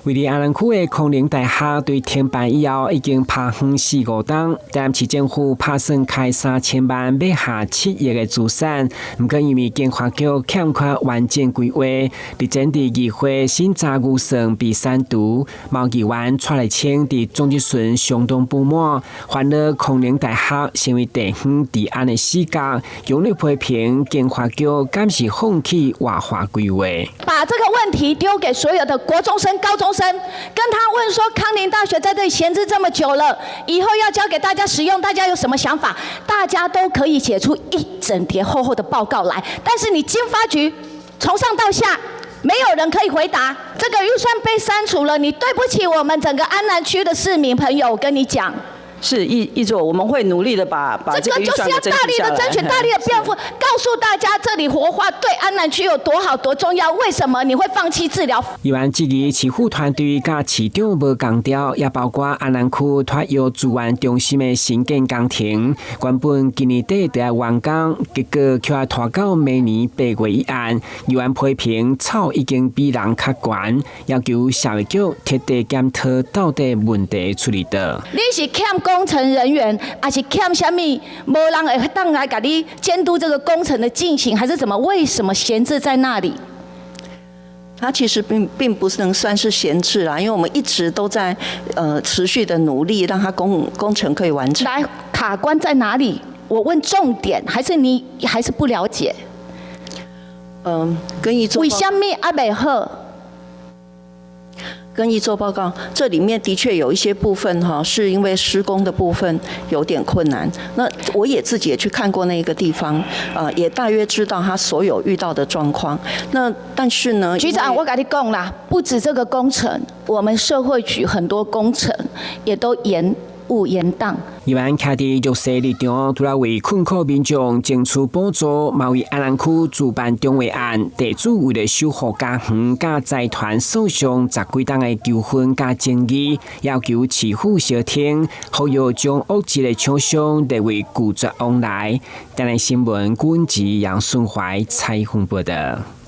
位佇安南區的康寧大學對停辦以後已經拍遠四五冬，台南市政府拍算開3000萬買下7億的資產，毋過因為經發局欠缺完整規劃，日前佇議會審查預算被刪除。毛議員蔡麗清佇總質詢相當不滿，煩惱康寧大學成為地方治安的死角，強烈批評經發局敢是放棄活化規劃。把這個問題丟給所有的國中生、高中生，跟他問說：康寧大學在這裡閒置這麼久了，以後要交給大家使用，大家有什麼想法？大家都可以寫出一整疊厚厚的報告來。但是你經發局從上到下，沒有人可以回答。這個預算被刪除了，你對不起我們整個安南區的市民朋友。我跟你講。是議議座，我們會努力的把這個就是要大力的爭取，大力的辯護，告訴大家這裡活化對安南區有多好多重要。為什麼你會放棄治療？議員質疑市府團隊佮市長無仝調，也包括安南區託藥資源中心的新建工程，原本今年底就欲完工，結果卻拖到明年8月以後。議員批評草已經比人較懸，要求社會局徹底檢討到底問題出佇佗。你是欠工程人員，還是欠啥物？無人會當來共你監督這個工程的進行，還是怎麼？為什麼閒置在那裡？它其實並不能算是閒置啦，因為我們一直都在持續的努力，讓它工程可以完成。來，卡關在哪裡？我問重點，還是你還是不了解？跟議座。為什麼猶未好？跟議座報告，這裡面的確有一些部分哈，是因為施工的部分有點困難。那我也自己也去看過那個地方，也大約知道他所有遇到的狀況。那但是呢，局長，我共你講啦，不止這個工程，我們社會局很多工程也都延誤延宕。議員徛佇弱勢立場，除了為困苦民眾爭取補助，嘛為安南區主辦中華案，地主為了守護家園，佮財團訴訟十幾冬的糾紛佮爭議，要求市府相聽，呼籲將惡質的廠商列為拒絕往來。台南新聞，郭文吉、楊順懷採訪報道。